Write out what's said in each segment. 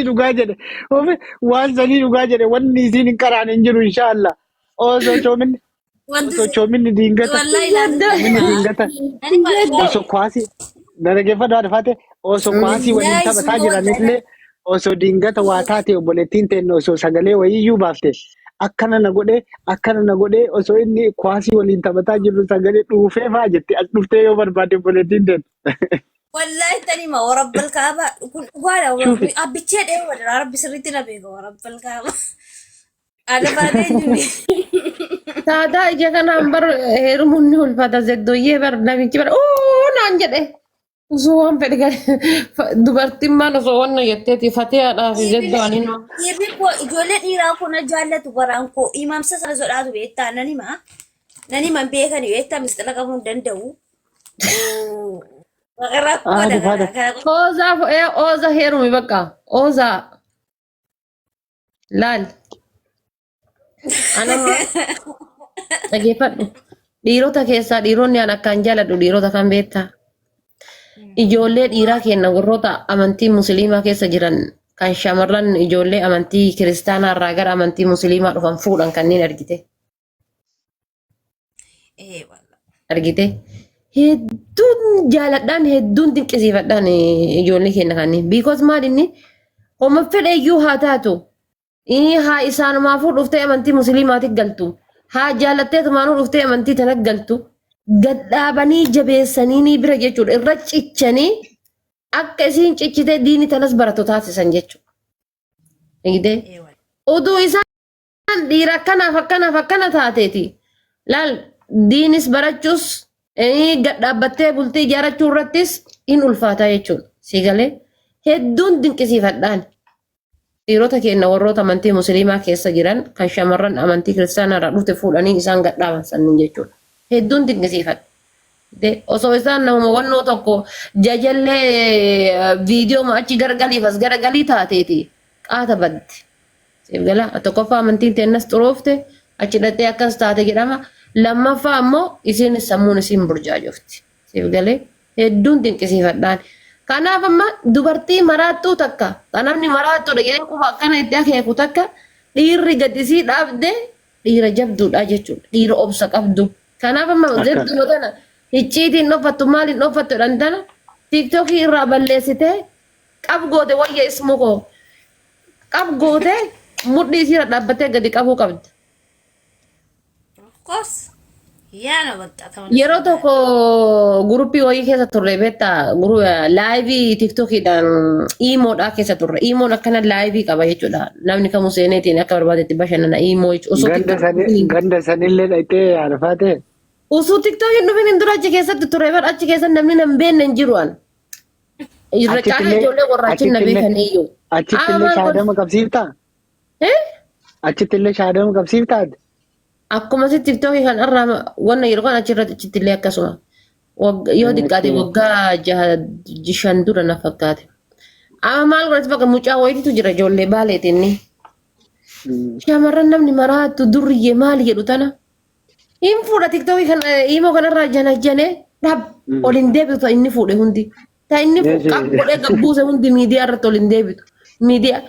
dhugaa jedhe. Ofi waan sanii dhugaa jedhe wanni isiin hin qaraane hin jiru inshaallah. Osoo coominni Wanti osoo coominni diingata wallahi laata coominni diingata nani maal osoo kwaasii dhaggeeffadhu haadha faate osoo kwaasii waliin Wallahi taphataa suma wallahi. jiranillee osoo diingata waa taate obboleettiin teenne osoo sagalee wayiiyyuu baafte akkana na godhee akkana na godhee osoo inni kwaasii waliin taphataa jiru sagalee dhuufee faa jette as dhuftee yoo barbaade obboleettiin teenne. Wallahi tanima warabbal kaaba kun dhugaadha. Shuufi. Abbichee dheewa dha rabbi sirriitti na beeka warabbal kaaba. Ana baatee jiru. Saadaa ija kanaan bar heerumuun ni ulfaata zeddoyyee bar namichi bar oo naan jedhe. Osoo waan fedhe gale dubartiin maal osoo wanna jetteeti fatihaadhaa fi zeddoo ani noo. Dhiirri koo ijoollee dhiiraa koo na jaallatu baraan koo imamsa sana sodaatu beektaa nan hima. Nan hima hin beekani beektaa mistila qabuu hin danda'u. Rakkoodha Haadha kana faata. kana. Oozaa ee ooza heerumi bakka oozaa laal anama dhageeffadhu dhiirota keessaa dhiironni an akkaan jaaladhu dhiirota kan beektaa. Ijoollee dhiiraa kenna warroota amantii musliimaa keessa jiran kan shamarran ijoollee amantii kiristaanaa irraa gara amantii musliimaa dhufan fuudhan kanneen argite. Ee wallah. Argite hedduun jaaladhaan hedduun dinqisiifadhaan ijoollee keenya kanneen. Because maal inni homa fedheyyuu haa taatu. Haa isaanumaafuu dhuftee amantii musliimaatti galtu. Haa jaalatteetumaanuu dhuftee amantii tana galtu. Gad dhaabanii jabeessanii ni bira jechuudha. Irra cichanii akka isiin cichitee diini tanas baratu taasisan jechuudha. Eegdee Ee wallah. oduu isaan dhiira akkanaaf akkanaaf akkana taateeti. Laal diinis barachuus gad dhaabbattee bultii ijaarachuu irrattis hin ulfaataa jechuudha. Si galee hedduun dinqisiifadhaan. Dhiirota keenya warroota amantii musliimaa keessa jiran kan shamarran amantii kiristaanaa irraa dhufte fuudhanii isaan gad dhaaban sanniin jechuudha. Hedduun dinqisiifadha. Osoo isaan namuma wannoo tokko jajallee viidiyoo achi garagaliif as garagalii taateeti qaata badde. Siif gala tokkoffaa amantiin teennas xuroofte achi dhaqxee akkas taate jedhama. Lammaffaa ammoo isiin sammuun isiin burjaajofti. Siif galee hedduun dinqisiifadhaan. Kanaaf amma dubartii maraattuu takka kan namni maraattuudha jedhee quba akkana itti akeeku takka dhiirri gad isii dhaabde dhiira jabduudha jechuudha. Dhiira obsa qabdu. Kanaaf amma Akkas. zedduma tana icciitiin dhoffattu maaliin dhoffattu jedhan tana tiiktookii irraa balleessitee qab goote wayya ismu koo qab goote mudhii isiirra dhaabbattee gadi qabuu qabda. Of course. Yaana bakka ta'uu Yeroo tokko guruppii wayii keessa turre beektaa laayivii tiktookiidhaan iimoodhaa keessa turre. Iimoon akkana laayivii qaba jechuudha. Namni kamuu seeneetiin akka barbaadetti bashannana iimoo jechuudha. Osoo Ganda tiktookiin sani ganda sanillee dhaqxee arfaa ta'e. osoo tiktookiin dhufin hin dura achi keessatti ture bar achi keessa namni nan beekne hin jiru an. Irra caalaa Achittillee ijoollee warraachin na achittillee beekan iyyuu. Amma achittillee maal godhu? shaadama qabsiiftaa? Eh? Achitti illee shaadama qabsiiftaa? Akkuma si tiktookii kan irraa wanna yeroo kan achirratti achitti illee akkasuma. Yoo xiqqaate waggaa jaha shan dura na fakkaate. Amma maal godhati bakka mucaa wayiitu jira ijoollee baaleeti inni. Shamarran namni maraattu durriyyee maali jedhu tana. Hin fuudha tiktookii kan imoo kanarraa jana janee dhab ol hin deebitu ta inni fuudhe hundi. Ta inni qab godhee gabbuuse hundi miidiyaa irratti ol hin deebitu. Miidiyaa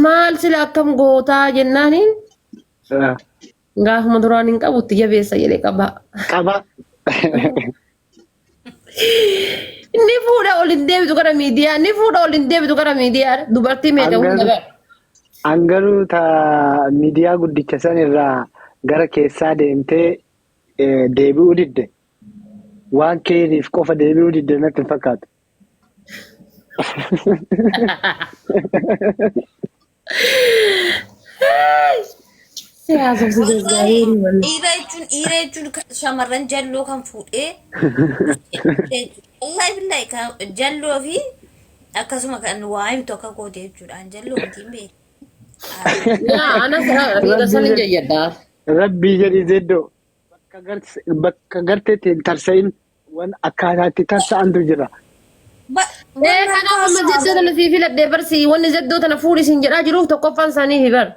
maal sila akkam gootaa jennaaniin gaafuma duraan hin qabu itti jabeessa jedhee qabaa. Qaba. Ni fuudha ol hin deebitu gara miidiyaa, ni fuudha ol hin deebitu gara miidiyaa. Dubartii meeqa hunda bara. Angaruu ta miidiyaa guddicha san irraa gara keessaa deemtee deebi'uu didde. Waan keeriif qofa deebi'uu didde natti hin fakkaatu. Si haasofsiise gaarii wallah. Dhiira jechuun kan shamarran jalloo kan fuudhee wallahi billahi kan jalloo fi akkasuma kan waa himtu akka goote jechuudha. An jalloo miti hin beeku. Yaa anas dhiira san hin jayyadha. Rabbii jedhi zeddoo bakka garteetti hin tarsa'in wan akkaataa itti tarsa'antu jira. Ee kanaaf amma zeddoo tana sii filadhee barsi wanni zeddoo tana fuudhi siin jedhaa jiruuf tokkoffaan isaanii fi bar.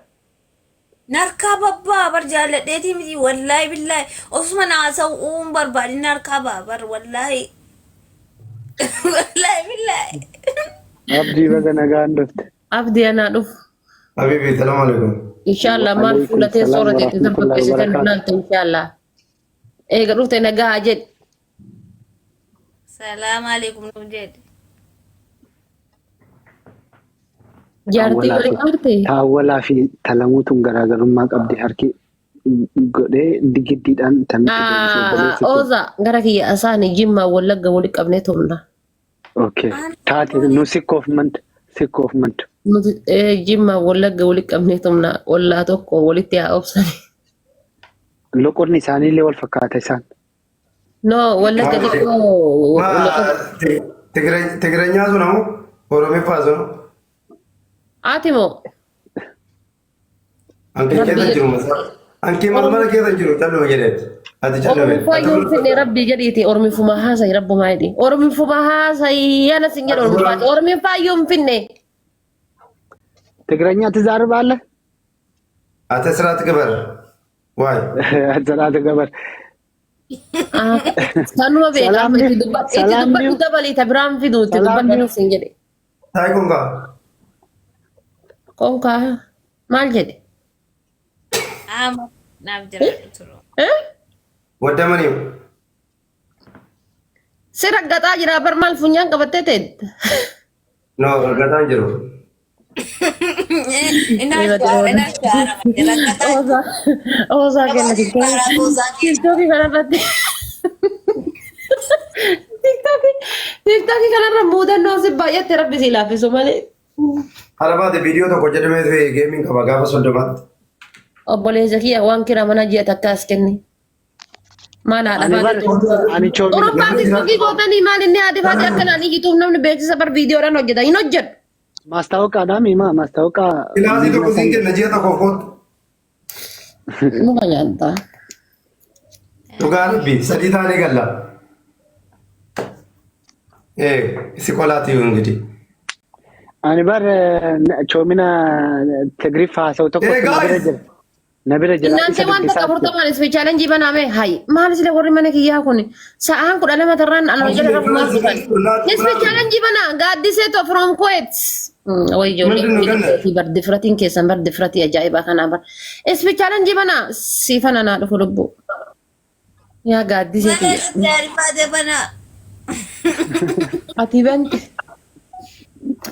Narkaa babbaa bar jaalladheetii miti wallaahi billaahi osuma naasa'uu hin barbaadin narkaa baa bar wallaahi wallaahi billaahi. Abdii baga nagaan dhufte. Abdii anaa dhufu. Habibi, salaam alaikum. Inshallah maal Waalaikum fuula tee salaam soora teetti tan warahmatullahi fakkeessitan wabarakaatu. laalta inshallah. Eega dhufte nagaa haa jedhi. Salaam alaikum nuuf jedhe. Jaartii Taawwalaa wali fi qabde. taawwalaa fi talamuutuun garaagarummaa qabdi harki godhee digiddiidhaan tamitti deebisee obboleessi kee. Ooza gara kiyya asaani jimmaa wallagga wali qabnee tumna. Okay. Taate nu sikkoof mantu sikkoof mantu. Nuti jimmaa wallagga wali qabnee tumna ollaa tokko walitti haa obsani. Loqonni isaaniillee wal fakkaata isaan. No wallagga xiqqoo Ma loqoda. Tigireenyaa sun ammoo Oromiffaa sun Ati moo Ankee rabbi keessa jiru masaa. Ankee marmara keessa jiru calluma jedheeti. Ati calluma. Oromifaa yoo hin fedhe rabbii jedhiiti Oromifuma haasayi rabbumaa jedhi. Oromifuma haasayi yana sin jedhu Oromifaati. Oromifaa yoo hin finne. ትግረኛ ትዛርባለህ? Ate siraatti gabar. Waay. Siraata gabar. Sanuma beekaa Salaamni itti dubbadhu itti salaamni dubbadhu dabalii ta biraan fidu itti dubbadhu salaamni sin jedhe. Taa'ii kun kaa. Konkaa maal jedhe? Ama naaf jiraadhu turu. Eh? Waddamanii. Si raggaxaa jira bar maal funyaan qabattee teet? No, raggataan jiru. Inni ashaara raggataa Oosaa oosaa kenna karaa gosaa keessa. tiktookii kanarratti tiktookii tiktookii kanarra muudannoo si baay'atte rabbi si laaffisu malee. Haala baate viidiyoo tokko jedhamee geemiin qaba gaafa 30tti. Obboleessa kiyya waan kira mana ji'a takka as kenni. Maal haadha Ani bar baate ani choomina Orompaa tiktookii gootanii maal inni haadha baate akkanaan iyyituuf namni beeksisa bar viidiyoodhaan hojjeta hin hojjedhu. ማስታወቂያ ዳሚ ማ ማስታወቂያ Kilaasii tokko siin kenna ji'a tokko kootu. Muka nyaata. Dhugaa rabbi sadii taanee galla. Si qolaati እንግዲህ. Ani bar choomina Tigriffaa haasa'u tokko Hey na bira guys! jira. Na bira jira Innaan isa waan takka dubbisaa jira. afurtamaan ispeechaalenjii banaame hayi maal sila warri mana kiyyaa kun sa'aan 12 tarraan anoo jala rafumaaf dhufan. Ispeechaalenjii bana gaaddisee to from Kuwait. Way ምንድን ነው ገነት? ijoollee bar difratiin keessan bar difratii ajaa'ibaa kanaa bar. Ispeechaalenjii bana siifana naa dhufu lubbu. Yaa gaaddisee Mana kiyya. gaarii baatee bana. Ati bante.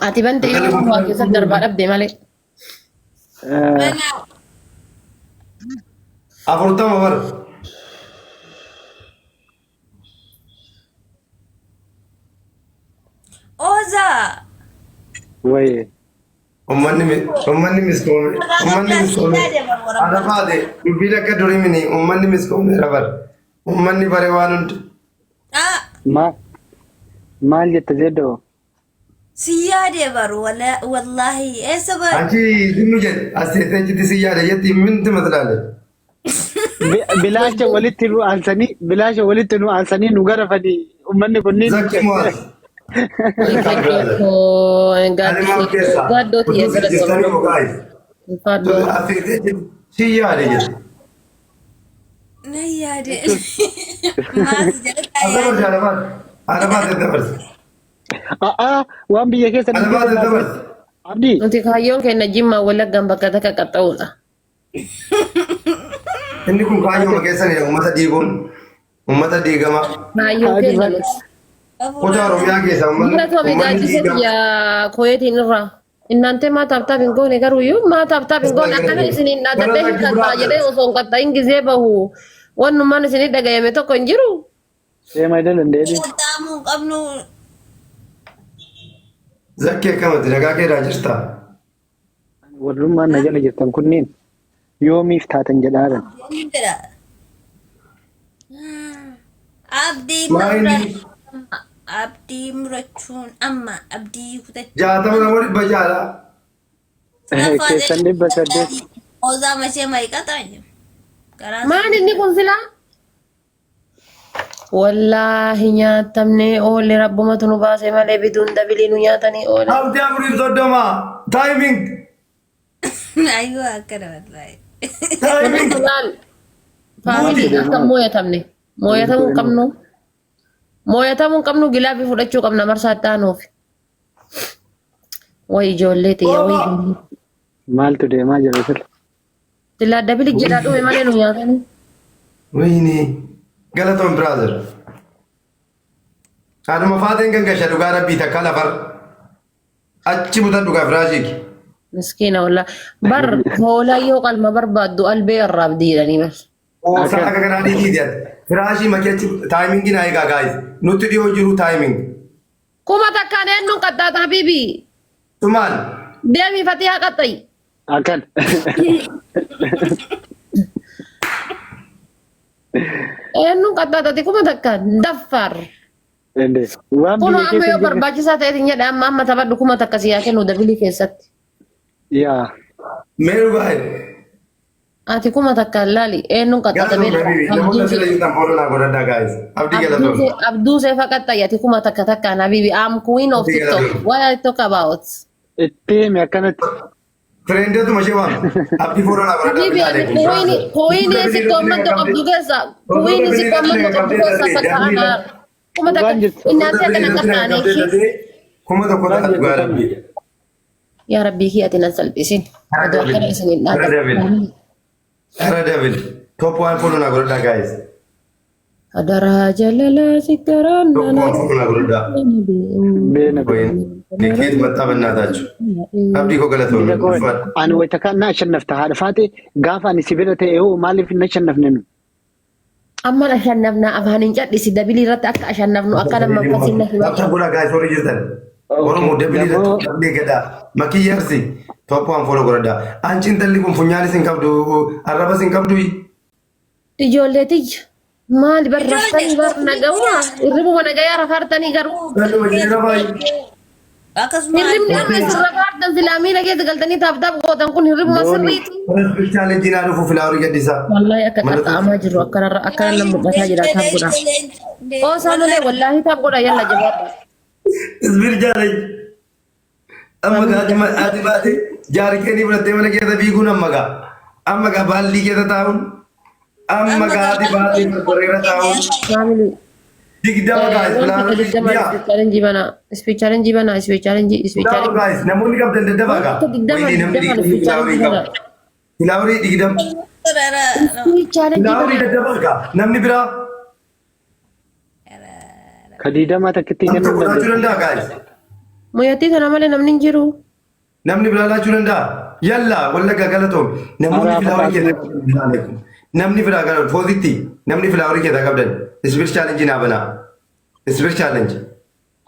Ati bante yeroo waa keessatti darbaa dhabde malee. Bana. 40 bar. Oza. Way Uummanni miskoome. Uummanni miskoome. Haala baate dubbiin akka durii mini uummanni miskoomeera bar. Uummanni bare waan hundi. Ah, maal maal jette zeddoo? si yaade baru wallahi eessa bar. አንቺ ዝም jedhe as teessee achitti si yaada jetti ምን ትመስላለች? Bilaasha walitti nu aansanii bilaasha walitti nu aansanii nu garafanii uummanni kunniin. Zakki mo'as. Gaaddisee gaaddoo tiyya Utuu jirtanii mogaa'e. Faaddoo. As teessee achitti si yaade jette. Na yaade. Maas jalatti As dabarsi haala baate. Haala baate dabarsi. A'aa waan biyya keessa Haala baate dabarsi. Abdii Nuti kaayyoon keenya jimmaa wallaggaan bakka takka qaxxa'uudha. Inni kun kaayyoo keessanidha uummata diiguun. Uummata diigama. Kaayyoon keenya nuti. Kutaa Oromiyaa keessa uummanni Galatoome uummanni gaaddisee diigama. biyya Kuweetiin irraa. Innaantee maa taaptaap hin goone garuuyyuu maa taaptaap hin goone akkana isiniin dhaadadhee hin qaxxaa jedhee osoo hin qaxxayin gizee bahu wannummaan isinii dhagayame tokko hin jiru. Deema idil deebi. Qaxxaamuu qabnu. Zakkii akkamatti nagaa keedaa jirta? Warrummaan na jala jirtan kunniin yoomiif taatan jedhaaran. Jedha. Abdii Maa inni murachuu abdii murachuun amma abdii kutachuu. 60 nama 600dha. Keessan 800. Oozaa mashee mayiqaxaa. Garaa Maal inni kun silaa? Wallaahi nyaatamnee oolle rabbumatu nu baase malee biduun dabilii nu nyaatanii oole. Abdii 4:30 timing Ayyuu akkana wallaahi. timing. Laal faamilii akka mooyatamne mooyatamuu hin qabnu mooyatamuu hin qabnu gilaabii fudhachuu qabna marsaa itti aanuuf. Way ijoollee tiyya way ijoollee. Maaltu deemaa jira sila? Silaa dabili jedhaa dhume malee nu nyaatanii. Wayne galatoon brother. Haadhuma faateen gangasha dhugaa rabbii takka lafar. Achi butan dhugaa firaashiiki. Miskiina wallaa. Bar hoolaa yoo qalma barbaaddu albee arraabdi jedhanii bar. Oosa akka kanaa dhiitii ati. Firaashii makii achi taayimingii naa eegaa gaayis. Nutti dhiyoo jiru taayiming. 1000n eenyuun qaxxaata habiibi? Tumaan. Deemii fatihaa qaxxayi. Akkan. Eenyuun qaxxaatati 1000n daffaar. Ende. Waan Kunoo biyya amma keessa yoo hin jirre. barbaachisaa ta'eetiin jedhe amma amma taphadhu 1000 si haa kennu dabilii keessatti. Yaa. Mee dhugaa. Ati 1000n laali eenyuun qaxxaata Galatoon beektaa? habibi. Namoota Abduu sila jirtan follow naa godhadhaa guys. Abdii galatoon. Abduu seefa qaxxayi ati 1000 takkaan habibi. I'm queen of Abdii TikTok. galatoon. What I talk about? Itti himi akkanatti. Fireendeetuma ishee waamtu. Abdii follow naa godhadhaa. Habibi ani queen queen sitti uummattu qabdu keessa queen sitti uummattu qabdu keessa takka ana 1000 Dhugaan jirtu. innaanti akkana qaxxaane ishee. 1000 ta'a dhugaa rabbii. Yaa Rabbii kiyya ati nan salphisin. Odoo akkana isin hin Ara dabil. dhaabbattu. Ara dabil. Top waan follow naa godhadhaa guys. Adaraa jalalaa si garaan Top waan follow naa godhadhaa. Beena. Keet maxxaa bannaatachu. Abdii koo galatoon. Ani wayita kaan na ashannafta haadha faate gaafa ani si bira ta'e hoo maaliif na ashannafne nu? Amma ashannafnaa afaan hin cadhisi dabilii irratti akka ashannafnu akka nama akkasiin na hima. Tapta godhaa guys warri jirtan. Oromoo dabilii irratti dabilii gadaa. Makii yarsi. Top waan follow godhadhaa. Anci intalli kun funyaanis hin qabdu arrabas hin qabdu. Ijoollee tiyya maali bar raftanii bar nagawaa hirribuma nagayaa rafaartanii garuu. Galuma jedhee baay'ee. Akkasuma Hirribni amma isin rafaartan silaa miila keessa galtanii taap taap gootan kun hirribuma sirriiti. Chaalenjii naa dhufu filaarii gadhiisaa. Wallaahi akka qaxxaamaa jiru akkanarra akkana nan mul'ataa jira taap godha. Qoosaa malee wallaahi taap godha yalla jabaadha. Isbir challenge. Amma gaa ati baate jaarkeenii fudhattee mana keessa fiiguun amma gaa. Amma gaa baallii keessa taa'uun. Amma gaa ati baatee barbareera taa'uun. Family. 20 guys. Waan takka 20 speed challenge bana. Speed challenge bana. Speed challenge. Speed 20 challenge. guys. Namoonni qabdan daddafaa gaa. Waan takka 20 Wayii namni 20 digdamni speed filaawarii challenge qaba. bana. Filaawarii 20. Speed challenge Filaawarii bana. daddafaa gaa. Namni biraa Ka diidamaa takkitti namni kennuu tokko laachuu dandeessa. danda'a guys. Muyyattii tana malee namni hin jiru. Namni biraa laachuu danda'a. Yalla wallagga galatoom. Namoonni Araafa filaawarii taasisuu. keessaa qabdan. Namni biraa galatoom. Foozitti namni filaawarii keessaa qabdan. Isbir challenge naa banaa. Isbir challenge.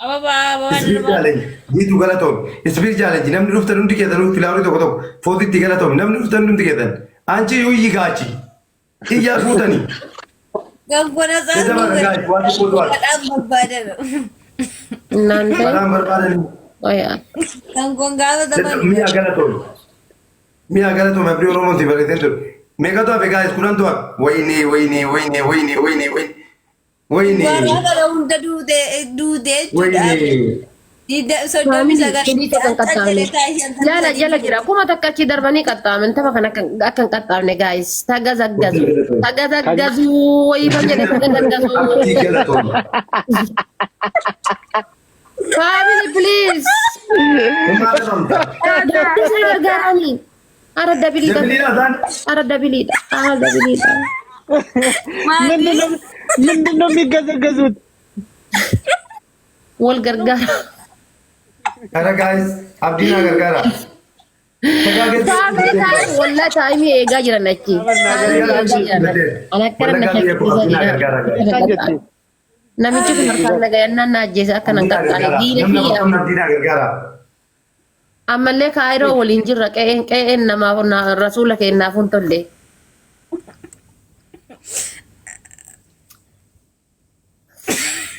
Ababaa ababaa Isbir challenge. Jiitu galatoom. Isbir challenge. Namni dhuftan hundi keessan filaawarii tokko tokko. Foozitti galatoom. Namni dhuftan hundi keessan. Anchi yuyyi gaachi. Iyyaa fuutanii. Gankona Jajjabaa guys. Waan tokko du'aati. Kadhaan barbaadan. Naantee. Badhaan barbaadanii. Oyaa. Gankoon gaafa taphan. Mi'a galatoom. Mi'a galatoom abdii Oromooti barreessee ture. Meeqatu hafe guys 10tu hafe. Wayne wayne wayne wayne wayne wayne. Wayne Warra kana hunda duutee duutee jechuudha. wayne. 39 Sadii tokko hin qaxxaamne. Jala jala jira. 1000 achi darbanii qaxxaaman. Tapha kan akka akka hin qaxxaamne guys. Tagazaggazu. Tagazaggazu wayii kan jedhe tagazaggazu. Abdii galatoom. Family please. Maal qabda? Isa gargaaranii. Ara dabiliidha. Jabiliin asaan Ara dabiliidha. Ara dabiliidha. ምንድን ነው የሚገዘገዙት? Wal gargaara. Kara guys abdiin haa gargaara. Family time wallah taa'imii eegaa jiran achi. Taa'imii eegaa jiran. Ani akkana na shakkisiisaa jira. Namichi kun harkaan nagayannaan na ajjeese akka nan qaxxaane diina Namni kiyya. afurtamni abdiin haa gargaara. Ammallee kaayiroo waliin jirra qe'een qe'een namaaf rasuula keenyaaf hin tolle.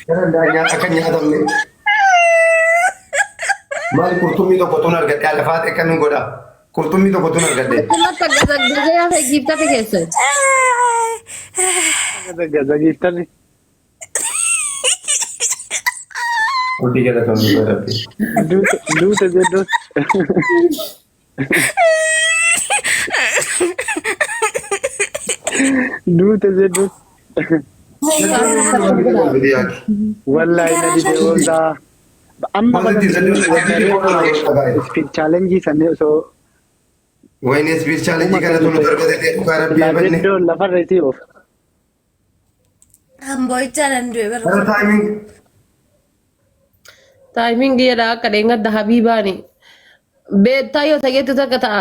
Gara nyaata akka nyaatamne. Maali qurxummii tokko tun argadhe alafaat akkamiin godha? Qurxummii tokko tun argadhe. Akkuma gazaggazee hafe giiftafi keessan. Gazaggaza giiftarri. Hojii galatoomii godhabde. Duute duute jedhu. Duute jedhu. Wallahi na dide oolaa. Amma Positive, sadii sadii. Speed challenge sanii osoo Wayne speed challenge kanatu nu darbate ta'e dhugaa rabbii banne. Iddoon lafarra isii oof. Hamboo'ichaa nan du'e Kana bara. timing Timing jedha akka dheengadda Habiibaani. Beektaa yoo ta'etti takka ta'a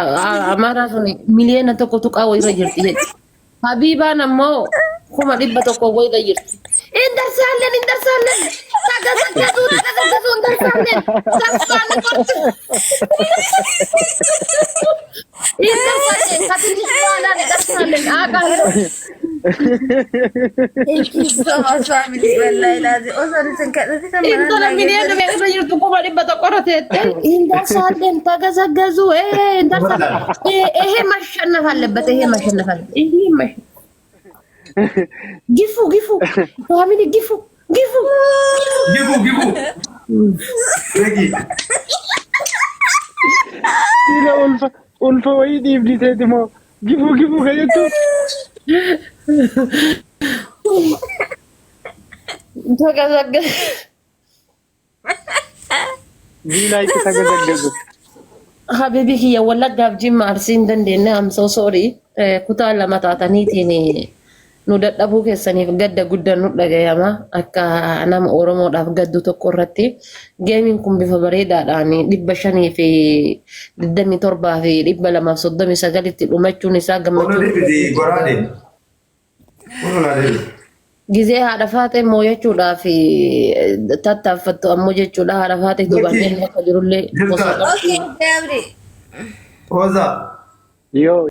Amaaraa sun 1 miliyoona tuqaa wayirra jirti jedhe. Habiibaan ammoo 100,000 wayirra jirti. እንደርሳለን እንደርሳለን ተገሰገሱ ተገሰገሱ እንደርሳለን ተስፋ አንቆርጥም እንደርሳለን ከትንሽ በኋላ እንደርሳለን አውቃለሁ። Thank you so much, family. Wallahi laazim. Osoo isin kadhate kan Intala miliyoona meeqa jirtu 100,000 irra teette እንደርሳለን ተገሰገሱ እንደርሳለን ይሄ ማሸነፍ አለበት ይሄ ማሸነፍ አለበት ይሄ ማሸነፍ ግፉ ግፉ family ግፉ ግፉ ግቡ ግቡ Regi. Sila ulfa ulfa wayii dhiibdi seeti moo gifuu gifuu kan jettu. ተገሰገ Diilaa itti tagazaggazu. Habibi kiyya Wallaggaaf Jimma Arsii hin dandeenye. I'm so sorry. Kutaa lama taataniitiin nu dadhabuu keessaniif gadda guddaan nu dhagayama akka nama Oromoodhaaf gaddu tokko irratti. Gameiin kun bifa bareedaadhaan 527 fi 239tti dhumachuun isaa Ono gammachuu deebiti goraade. Ono naa deebiti. Gizee haadha faatee mooyachuudhaaf tattaaffattu ammoo jechuudha haadha faatee duubaan eenyu akka jirullee Jirta. osoo Okay, Gabri. Oza. Yoo.